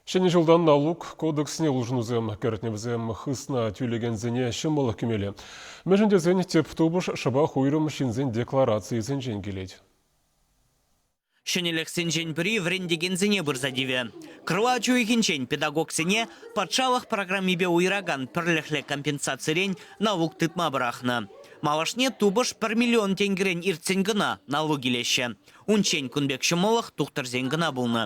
Ҫӗнӗ ҫултан налук кодексне улшӑнусем кӗртнӗ вӗсем хысна тӳлекенсене ҫӑмӑллӑх кӳмелле. Мӗншӗн тесен тӗп тупӑш шӑпах уйрӑм ҫынсен декларацийӗсенчен килет. Ҫӗнӗлӗхсенчен пӗри вӗрентекенсене пырса тивӗ. Кӑрлач уйӑхӗнчен педагогсене патшалӑх программипе уйӑракан пӗрлӗхлӗ компенсацирен налук тытма пӑрахнӑ. Малашне тупӑш пӗр миллион тенкӗрен иртсен кӑна налук илеҫҫӗ. Унччен кун пек ҫӑмӑллӑх тухтӑрсен кӑна пулнӑ.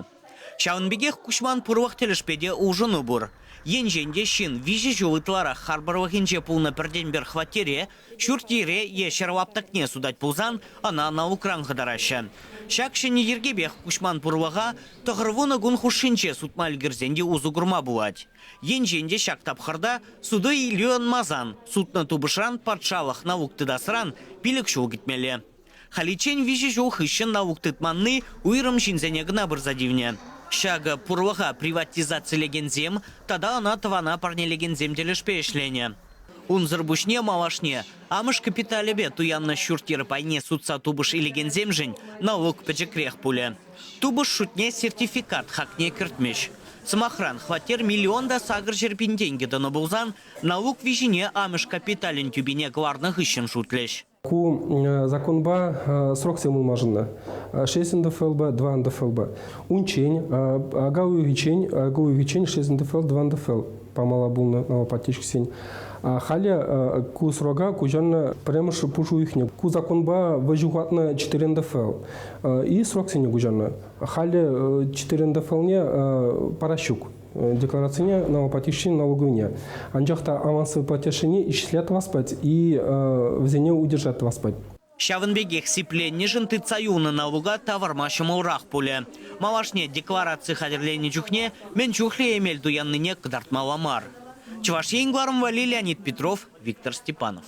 Ҫавӑн пекех куҫман пурлӑх тӗлӗшпе те улшӑну пур. Енчен те ҫын виҫӗ ҫул ытларах харпӑрлӑхӗнче пулнӑ пӗртен-пӗр хваттере, ҫурт-йӗре е ҫӗр лаптӑкне сутать пулсан ӑна налукран хӑтараҫҫӗ. Ҫак ҫӗнӗ йӗркепех куҫман пурлӑха 90 кун хушшинче сутма ӗлкӗрсен те усӑ курма пулать. Енчен те ҫак тапхӑрта суту-илӳ ӑнмасан сутнӑ тупӑшран патшалӑх налук тытасран пилӗк ҫул кӗтмелле. Халиччен виҫӗ ҫул хыҫҫӑн налук тытманни уйрӑм ҫынсене кӑна пырса тивнӗ. Ҫакӑ пурлӑха приватизацилекенсем тата ӑна тӑвана парнелекенсем тӗлӗшпе ӗҫленӗ. Унсӑр пуҫне малашне амӑш капиталӗпе туяннӑ ҫурт-йӗр пайне сутса тупӑш илекенсемшӗн налук пӗчӗкрех пулӗ. Тупӑш шутне сертификат хакне кӗртмӗҫ. Сӑмахран, хваттер миллион та 800 пин тенкӗ тӑнӑ пулсан налук виҫине амӑш капиталӗн тӳпине кӑларнӑ хыҫҫӑн шутлӗҫ. Ку законпа сроксем ылмашӑннӑ. 6 НДФЛпа, 2 НДФЛпа. Унччен ака уйӑхӗччен, ака уйӑхӗччен 6 НДФЛ, 2 НДФЛ памалла пулнӑ налогоплательщиксен. Халӗ ку срока куҫарнӑ пӗрремӗш пуш уйӑхне. Ку законпа вӑй ҫухатнӑ 4 НДФЛ и сроксене куҫарнӑ. Халӗ 4 НДФЛне парас ҫук. Декларацине налогоплательщиксен налоговине. Анчах та авансовый платежсене исчислять тӑвас и вӗсене удержать тӑвас пать. Ҫавӑн пекех сипленнӗшӗн тытса юлнӑ налука тавӑрма ҫӑмӑлрах пулӗ. Малашне деклараци хатӗрленӗ чухне мӗн чухлӗ эмел туяннине кӑтартмалла мар. Чӑваш Ен кӑларӑм валли Леонид Петров, Виктор Степанов.